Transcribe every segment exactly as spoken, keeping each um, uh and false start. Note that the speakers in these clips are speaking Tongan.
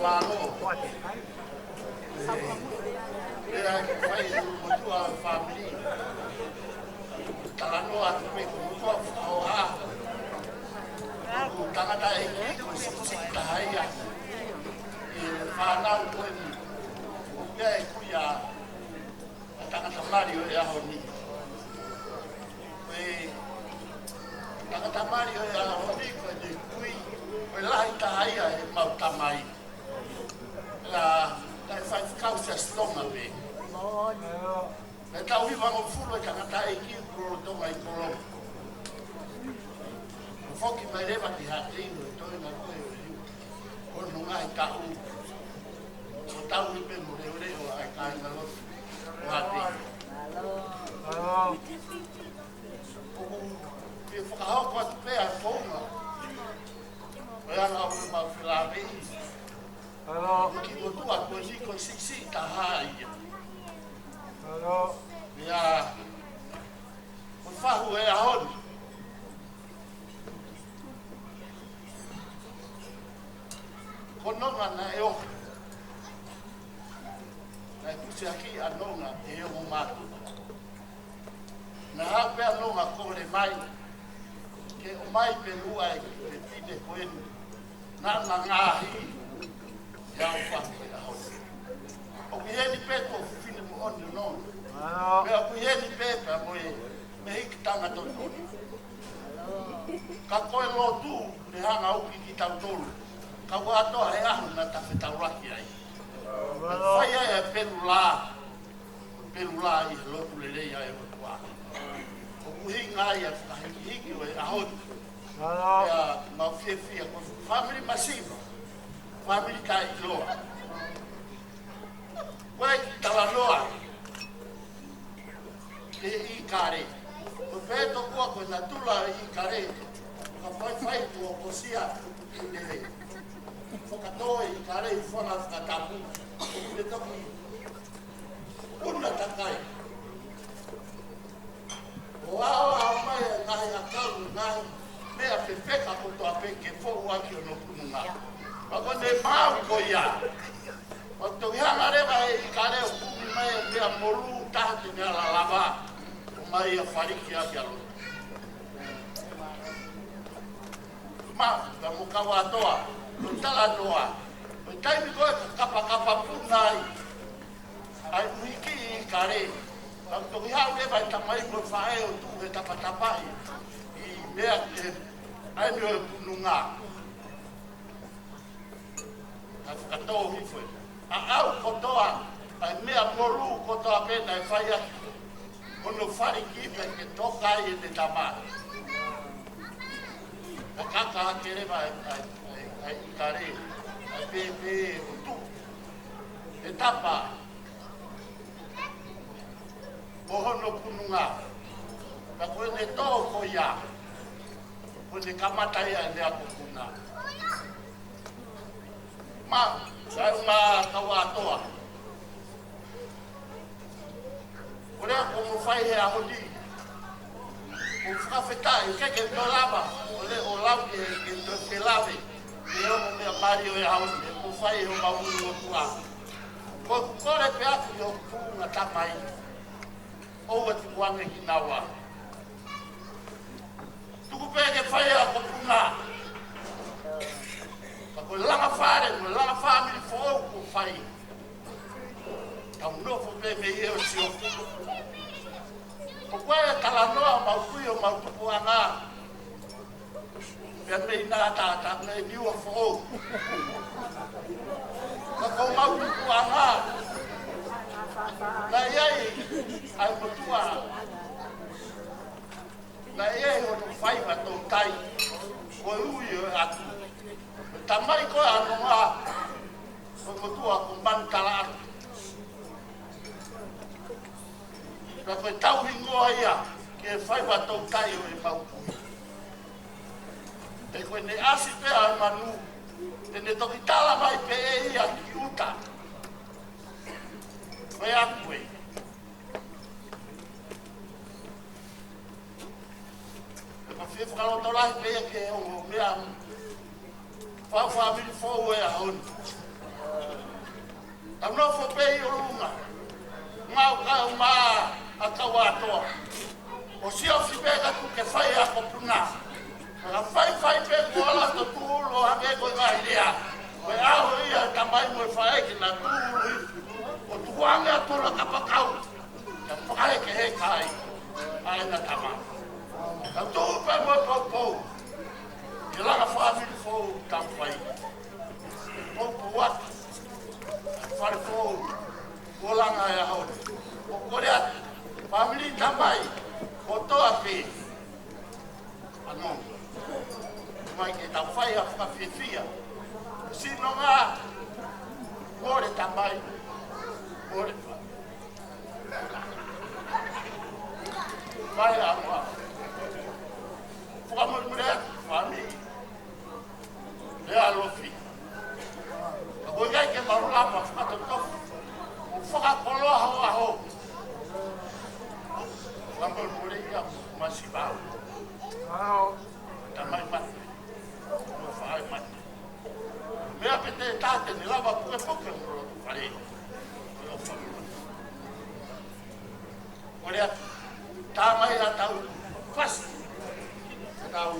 Mālō. Pea fai e motuʻa fāmili. Talanoa atu pē ko e motuʻa fakahoha. Ko e tangataʻeiki ko e siʻisiʻi taha ia ʻi he fānau ko eni. ʻOku ʻi ai e kui ʻa e tangata mali ʻo e ʻaho ni. Ko e tangata mali ʻo e ʻaho ni ko e kui, ko e lahi taha ia ʻemau tamai. Pea naʻe faifekau Siasi Tonga pē. Naʻe taʻu hivangofulu e tangataʻeiki ʻoku lolotonga ʻi Kolombo. Foki mai leva ki Haʻateilu, toenga ko ē ʻo e liu. Ko hono ngaahi taʻu, ʻo tauhi pē mo leʻoleʻo ʻa e kāingalotu ʻo Haʻateilu. ʻOku ou fakahoko atu pē ʻa e founga ʻo e anga ʻo ʻemau felāveʻi. Ki he motuʻa ko eni ko e siʻisiʻi taha ia. Ia, ko e fahu e ʻaho ni. Ko Nonga naʻe ʻoho. Naʻe pusiaki ʻa Nonga ʻe he ongo mātuʻa. Naʻe haʻu pē ʻa Nonga kole mai ke ʻomai pē ʻa e fefine ko eni. Naʻa na ngaahi ia ʻo fahu e ʻaho ni. ʻOku ʻi heni pē ko e fefine moʻoni ʻo Nonga. Pea ʻoku ʻi heni pē pea mo e mehikitanga totonu. Ka ko e lotu ne hanga ʻo ʻuki kitautolu. Ka ua atoa he ʻaho naʻa ta fetaulaki ai. Fai ai e pelu lā. Pelu lā ʻi he lotu lelei ʻa e ʻOtua. ʻOku ʻuhinga ia e fakahikihiki ʻo e ʻaho ni. Pea mau fiefia ko e fāmili masiva. Fāmili taʻeʻiloa. Ko e kiʻi talanoa ki he ʻīkale. Ko e pehē tokua ko e natula ʻo e ʻīkale. Ka faifai kuo kosia ki he fakatō e ʻīkale ʻi he fanga fakatapu. Ko e toki ʻuna takai. ʻO aʻu mai e ngaahi ʻakau, ngaahi meʻa fefeka kotoa pē ke foʻu ʻaki hono pununga. Pea ko ʻene maau ko ia. Pea toki hanga leva e ʻīkale ʻo kumi mai e meʻa molū taha te ne ala lava. ʻOmai ʻo faliki ʻaki ʻa loto. Ma, ka mo kau atoa, ko e talanoa. Ko e taimi ko ē ka kapakapa puna ai ʻa e ʻuhiki ʻīkale. Ka toki haʻu leva e tamai mo e faʻē ʻo tuʻu he tapatapaʻi ʻi meʻa ke ʻai ni ʻo e pununga. Ka fakatō hifo e ʻaʻau kotoa, ʻa e meʻa molū kotoa pē naʻe fai ʻaki hono faliki pē ke toka ai ʻene tama. Ka kaka hake leva ʻa e, ʻa e, ʻa e, ʻa e ʻīkale, ʻa e pēpē ʻo tuʻu he tapa ʻo hono pununga. Ka ko ʻene tō ko ia, ko ʻene kamata ia ʻene ako puna. Ma, sai uma kau atoa. Ko e lea ʻoku mou fai he ʻaho ni. ʻOku ou fakafetaʻi ke ke toe lava, ʻo lea ʻo lau ke, ke toe felāveʻi. Ke ʻoku meʻa mali ʻo e ʻaho ni, ʻoku fai ʻe homau ʻOtua. Ko e kole pē ʻaku ʻi hoku tuʻunga tamai. ʻOua te u ʻoange kinaua. Tuku pē ke fai ʻa e ako puna. Ka ko e langa fale, ko e langa fāmili foʻou ʻoku fai. Tau nofo pē mei he ʻo sio. Ko e talanoa ʻo mau kui ʻo mau tupuʻanga. Pea mei na tata mei Niua foʻou. Ka ko mau tupuʻanga. Naʻe ʻi ai ʻa e motuʻa. Naʻe ʻi ai hono faiva toutai. Ko e ui ʻo e ʻaku. Tamai ko ē ʻa Nonga. Ko e motuʻa ko Manutalaʻaki. Ka ko e tauhingoa ia ki he faiva toutai ʻo e mau kui. He ko ʻene ʻasi pē ʻa e manu, te ne toki tala mai pē ʻe ia ki ʻuta. Ko e aku ē. Ka fie fakalotolahi pē ia ke ongo meʻa. Fau fāmili foʻou e ʻaho ni. Tau nofo pē ʻi ʻolunga. Mau kau mā a kau atoa. ʻO siofi pē ka tuku ke fai ako puna. Ka faifai pē ko ala to tūlo hake ko e ngaahi lea. Ko e ʻaho ia e tamai mo e faʻē ke na tūlo i. ʻO tukuange atu la kapakau. Ka fakaeke he kai. ʻAi na tama. Ka tuʻu pē mo e poupou. Ke langa fāmili fou tau fai. Poupou atu. Fale fou. Ko langa e ʻaho. Ko kole atu. Fāmili tamai. Ko toa pē. Ano. Mai ke tau fai a fakafiefia. Sino ngā. Kole tamai. Kole fāmili. Mai a mua. Fakamolemole atu, fāmili. Lea ʻalofi. Ka ko e ʻikai ke mau lava fakatotofu. ʻO fakakoloa ho ʻaho. Fakamolemole ia masi vau. Tamai mate. Mo faʻē mate. Meʻa pē te tate ni lava pukepuke mo lo fale. Ko lo fale. Kole atu. Tamai la tau. Fasi. Tau.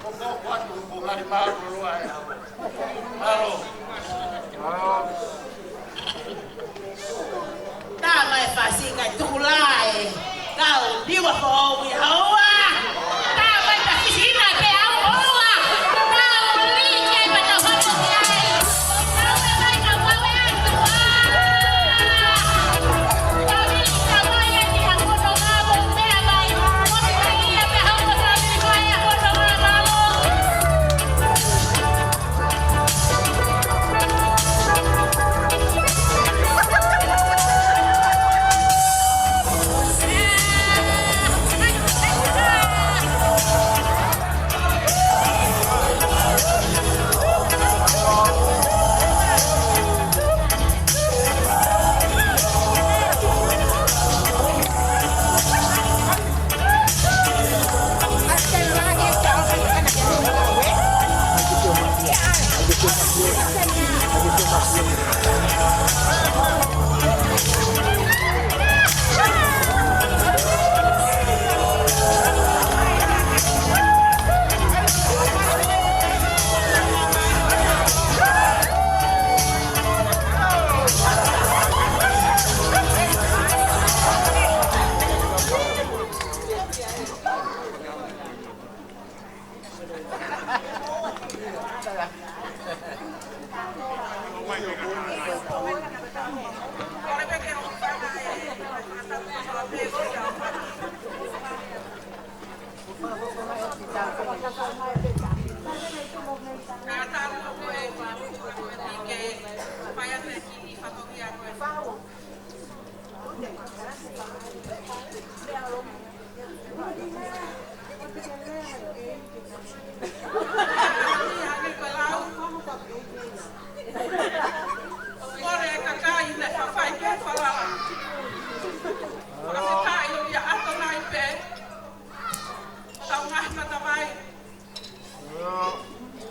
Ko ko ko atu ko ngali mālō lo ai. Mālō. Mālō. Tamai fasi ka tukulae. Kau liwa foʻou ia hoa. Tamai ta fisina pe au hoa. Kau like ma tau hoto ki ai. Kau e mai ka mau e atu. Kau like ka mai e ki ha kono ngā mo mea mai. Mo te kai ia pe hau ko sa mi ko e a kono ngā mālō.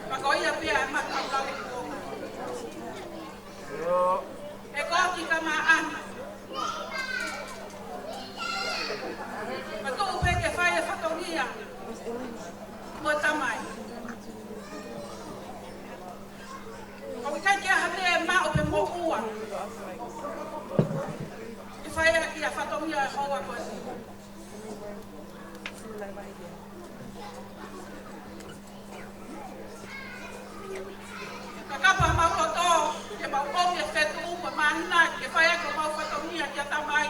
Ka ko ia pea e mata lau e kuonga. ʻE ko ki ka maʻana. Ka tuʻu pē ke fai e fatongia. Mo e tamai. ʻOku ʻikai ke ʻi ai ha meʻa ʻe maʻu pe moʻua. ʻE fai ʻaki ʻa e fatongia ʻe hoa ko eni. Ka kapau ʻoku mau loto, ke mau ʻomi e fetuʻu mo e mana, ke fai ʻaki homau fatongia kia tamai.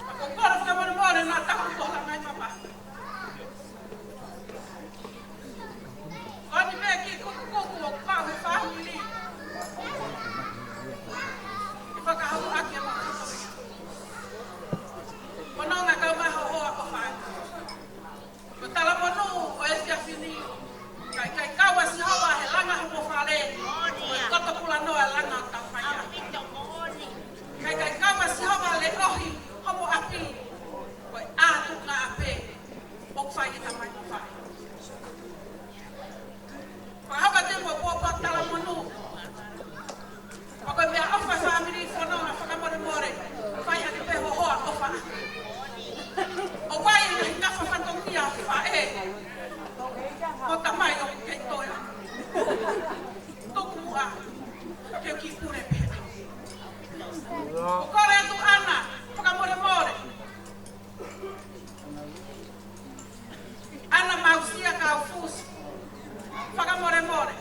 Ka ko e kole fakamolemole naʻa taku ko la ngai mama. Ko eni pē kiʻi kukukuku ʻoku pau he fāmili. ʻE fakahau ʻaki e mau. Ko nonga kau mai ho hoa ko fai. Ko talamonū ʻo e efiafi ni. Ka ʻikai kau ʻa Sihova he langa homo fale. Ko e Fakamolemole,